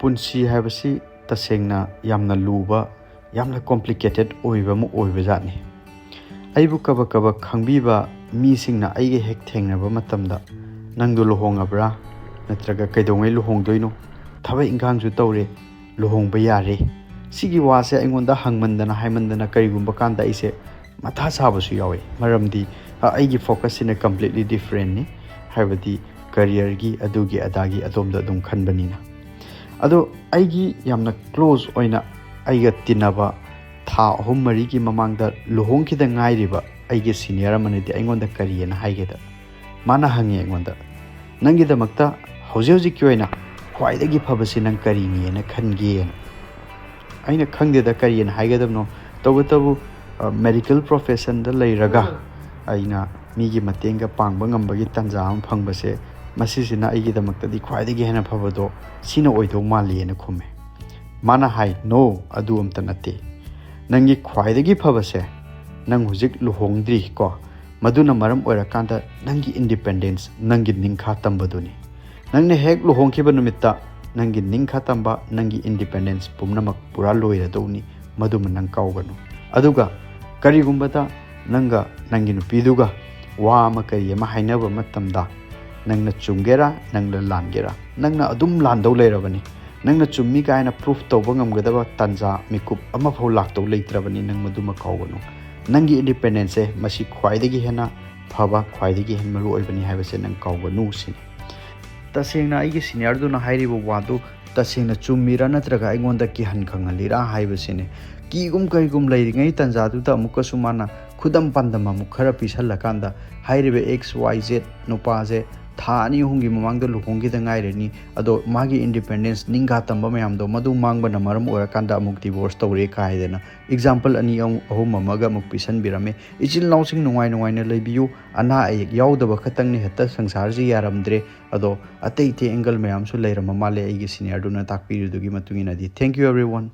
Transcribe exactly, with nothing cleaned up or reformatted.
ꯄꯨꯟꯁꯤ ꯍꯥꯏꯕꯁꯤ ꯇꯁꯦꯡꯅ ꯌꯥꯝꯅ ꯂꯨꯕ, ꯌꯥꯝꯅ complicated ꯑꯣꯏꯕ ꯑꯃ ꯑꯣꯏꯕꯖꯥꯠꯅꯤ꯫ ꯑꯩꯕꯨ ꯀꯕꯛ ꯀꯕꯛ ꯈꯪꯕꯤꯕ ꯃꯤꯁꯤꯡꯅ ꯑꯩꯒ ꯍꯦꯛ ꯊꯦꯡꯅꯕ ꯃꯇꯝꯗ, "ꯅꯪꯗꯣ ꯂꯨꯍꯣꯡꯉꯕ꯭ꯔꯥ? ꯅꯠꯇ꯭ꯔꯒ ꯀꯩꯗꯧꯉꯩ ꯂꯨꯍꯣꯡꯗꯣꯏꯅꯣ? ꯊꯕꯛ ꯏꯪꯈꯥꯡꯁꯨ ꯇꯧꯔꯦ, ꯂꯨꯍꯣꯡꯕ ꯌꯥꯔꯦ?" ꯁꯤꯒꯤ ꯋꯥꯁꯦ ꯑꯩꯉꯣꯟꯗ ꯍꯪꯃꯟꯗꯅ ꯍꯥꯏꯃꯟꯗꯅ ꯀꯔꯤꯒꯨꯝꯕ ꯀꯥꯟꯗ ꯑꯩꯁꯦ ꯃꯊꯥ ꯁꯥꯕꯁꯨ ꯌꯥꯎꯋꯤ꯫ ꯃꯔꯝꯗꯤ, ꯑ, ꯑꯩꯒꯤ focus ꯁꯤꯅ completely different ꯅꯤ, ꯍꯥꯏꯕꯗꯤ career ꯒꯤ ꯑꯗꯨꯒꯤ ꯑꯗꯥꯒꯤ ꯑꯗꯣꯝꯗ ꯑꯗꯨꯝ ꯈꯟꯕꯅꯤꯅ꯫ ꯑꯗꯣ ꯑꯩꯒꯤ ꯌꯥꯝꯅ close ꯑꯣꯏꯅ ꯑꯩꯒ ꯇꯤꯟꯅꯕ, ꯊꯥ ꯑꯍꯨꯝ ꯃꯔꯤꯒꯤ ꯃꯃꯥꯡꯗ ꯂꯨꯍꯣꯡꯈꯤꯗ ꯉꯥꯏꯔꯤꯕ ꯑꯩꯒꯤ senior ꯑꯃꯅꯗꯤ ꯑꯩꯉꯣꯟꯗ ꯀꯔꯤꯑꯅ ꯍꯥꯏꯒꯦꯗ, ꯃꯥꯅ ꯍꯪꯉꯦ ꯑꯩꯉꯣꯟꯗ, "ꯅꯪꯒꯤꯗꯃꯛꯇ ꯍꯧꯖꯤꯛ ꯍꯧꯖꯤꯛꯀꯤ ꯑꯣꯏꯅ ꯈ꯭ꯋꯥꯏꯗꯒꯤ ꯐꯕꯁꯤ ꯅꯪ ꯀꯔꯤꯅꯦꯅ ꯈꯟꯒꯦꯅ?" ꯑꯩꯅ ꯈꯪꯗꯦꯗ ꯀꯔꯤꯅ ꯍꯥꯏꯒꯗꯕꯅꯣ, ꯇꯧꯕꯇꯕꯨ, ꯑ, medical profession ꯗ ꯂꯩꯔꯒ ꯑꯩꯅ ꯃꯤꯒꯤ ꯃꯇꯦꯡꯒ ꯄꯥꯡꯕ ꯉꯝꯕꯒꯤ ꯇꯥꯟꯖꯥ ꯑꯃ ꯐꯪꯕꯁꯦ, ꯃꯁꯤꯁꯤꯅ ꯑꯩꯒꯤꯗꯃꯛꯇꯗꯤ ꯈ꯭ꯋꯥꯏꯗꯒꯤ ꯍꯦꯟꯅ ꯐꯕꯗꯣ ꯁꯤꯅ ꯑꯣꯏꯗꯧ ꯃꯥꯜꯂꯤꯅ ꯈꯨꯝꯃꯦ꯫ ꯃꯥꯅ ꯍꯥꯏ, "No, ꯑꯗꯨ ꯑꯝꯇ ꯅꯠꯇꯦ꯫ ꯅꯪꯒꯤ ꯈ꯭ꯋꯥꯏꯗꯒꯤ ꯐꯕꯁꯦ ꯅꯪ ꯍꯧꯖꯤꯛ ꯂꯨꯍꯣꯡꯗ꯭ꯔꯤ ꯀꯣ, ꯃꯗꯨꯅ ꯃꯔꯝ ꯑꯣꯏꯔꯀꯥꯟꯗ ꯅꯪꯒꯤ independence, ꯅꯪꯒꯤ ꯅꯤꯡꯈꯥ ꯇꯝꯕꯗꯨꯅꯤ꯫ ꯅꯪꯅ ꯍꯦꯛ ꯂꯨꯍꯣꯡꯈꯤꯕ ꯅꯨꯃꯤꯠꯇ ꯅꯪꯒꯤ ꯅꯤꯡꯈꯥ ꯇꯝꯕ, ꯅꯪꯒꯤ independence ꯄꯨꯝꯅꯃꯛ ꯄꯨꯔꯥ ꯂꯣꯏꯔꯗꯧꯅꯤ, ꯃꯗꯨꯃ ꯅꯪ ꯀꯥꯎꯒꯅꯨ꯫ ꯑꯗꯨꯒ ꯀꯔꯤꯒꯨꯝꯕꯗ ꯅꯪꯒ ꯅꯪꯒꯤ ꯅꯨꯄꯤꯗꯨꯒ ꯋꯥ ꯑꯃ ꯀꯔꯤ ꯑꯃ ꯍꯥꯏꯅꯕ ꯃꯇꯝꯗ, ꯅꯪꯅ ꯆꯨꯝꯒꯦꯔꯥ, ꯅꯪꯅ ꯂꯥꯟꯒꯦꯔꯥ, ꯅꯪꯅ ꯑꯗꯨꯝ ꯂꯥꯟꯗꯧ ꯂꯩꯔꯕꯅꯤ꯫ ꯅꯪꯅ ꯆꯨꯝꯃꯤ ꯀꯥꯏꯅ proof ꯇꯧꯕ ꯉꯝꯒꯗꯕ ꯇꯥꯟꯖꯥ, ꯃꯤꯀꯨꯞ ꯑꯃꯐꯥꯎ ꯂꯥꯛꯇꯧ ꯂꯩꯇ꯭ꯔꯕꯅꯤ꯫ ꯅꯪ ꯃꯗꯨꯃ ꯀꯥꯎꯒꯅꯨ꯫ ꯅꯪꯒꯤ independence ꯁꯦ ꯃꯁꯤ ꯈ꯭ꯋꯥꯏꯗꯒꯤ ꯍꯦꯟꯅ ꯐꯕ, ꯈ꯭ꯋꯥꯏꯗꯒꯤ ꯍꯦꯟꯅ ꯃꯔꯨ ꯑꯣꯏꯕꯅꯤ ꯍꯥꯏꯕꯁꯦ ꯅꯪ ꯀꯥꯎꯒꯅꯨ" ꯁꯤꯅꯤ꯫ ꯇꯁꯦꯡꯅ ꯑꯩꯒꯤ senior ꯗꯨꯅ ꯍꯥꯏꯔꯤꯕ ꯋꯥꯗꯨ ꯇꯁꯦꯡꯅ ꯆꯨꯝꯃꯤꯔꯥ ꯅꯠꯇ꯭ꯔꯒ ꯑꯩꯉꯣꯟꯗ ꯀꯤꯍꯟ ꯈꯪꯍꯜꯂꯤꯔꯥ ꯍꯥꯏꯕꯁꯤꯅꯤ꯫ ꯀꯤꯒꯨꯝ ꯀꯔꯤꯒꯨꯝ ꯂꯩꯔꯤꯉꯩ ꯇꯥꯟꯖꯥꯗꯨꯗ ꯑꯃꯨꯛꯀꯁꯨ ꯃꯥꯅ ꯈꯨꯗꯝ ꯄꯥꯟꯗꯝ ꯑꯃꯨꯛ ꯈꯔ ꯄꯤꯁꯜꯂꯀꯥꯟꯗ, ꯍꯥꯏꯔꯤꯕ X Y Z ꯅꯨꯄꯥꯁꯦ ꯊꯥ ꯑꯅꯤ ꯑꯍꯨꯝꯒꯤ ꯃꯃꯥꯡꯗ ꯂꯨꯍꯣꯡꯈꯤꯗ ꯉꯥꯏꯔꯤꯅꯤ, ꯑꯗꯣ ꯃꯥꯒꯤ independence, ꯅꯤꯡꯈꯥ ꯇꯝꯕ ꯃꯌꯥꯝꯗꯣ ꯃꯗꯨ ꯃꯥꯡꯕꯅ ꯃꯔꯝ ꯑꯣꯏꯔꯀꯥꯟꯗ ꯑꯃꯨꯛ divorce ꯇꯧꯔꯦ ꯀꯥꯏꯗꯅ example ꯑꯅꯤ ꯑꯍꯨꯝ ꯑꯃꯒ ꯑꯃꯨꯛ ꯄꯤꯁꯟꯕꯤꯔꯝꯃꯦ꯫ ꯏꯆꯤꯜ ꯏꯅꯥꯎꯁꯤꯡ ꯅꯨꯡꯉꯥꯏ ꯅꯨꯡꯉꯥꯏꯅ ꯂꯩꯕꯤꯌꯨ꯫ ꯑꯅꯥ ꯑꯌꯦꯛ ꯌꯥꯎꯗꯕ ꯈꯛꯇꯪꯅꯤ ꯍꯦꯛꯇ ꯁꯪꯁꯥꯔꯁꯤ ꯌꯥꯔꯝꯗ꯭ꯔꯦ꯫ ꯑꯗꯣ ꯑꯇꯩ ꯑꯇꯩ angle ꯃꯌꯥꯝꯁꯨ ꯂꯩꯔꯝꯕ ꯃꯥꯜꯂꯦ ꯑꯩꯒꯤ senior ꯗꯨꯅ ꯇꯥꯛꯄꯤꯔꯤꯗꯨꯒꯤ ꯃꯇꯨꯡ ꯏꯟꯅꯗꯤ꯫ Thank you everyone꯫